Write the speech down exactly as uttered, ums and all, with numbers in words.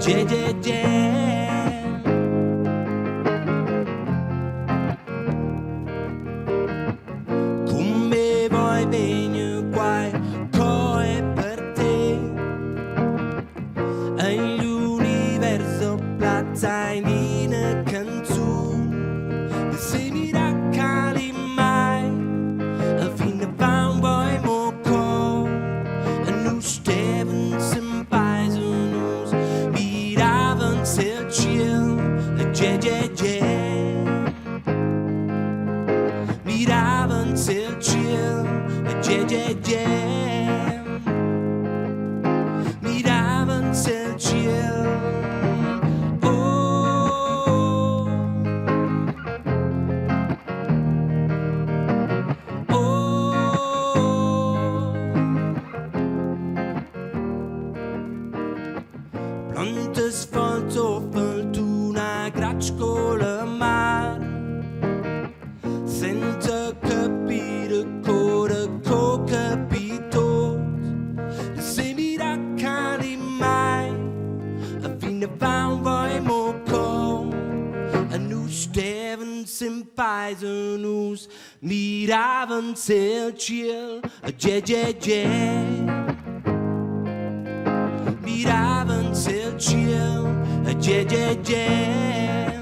Gè, gè, gè. Come vòi vegnì qua, co e për ti. Ën l'universo plazza in una canzon. Se miracoli mai, a fin de pan vòi mo cò. A nus stèvem sempais e nus miravem sël ciel, e gè, gè, gè. Miravem sël ciel, e gè, gè, gè. Miravem sël ciel. Oh, oh. Plantes fals o fëlton a grach co la mar, sensa capì de còs, co capì tot. Se miracoli mai, a fin de pan vòi mo cò. A nus stèvem sempais e nus miravem sël ciel, a gè, gè, gè. Miravem sël ciel, a gè, gè, gè.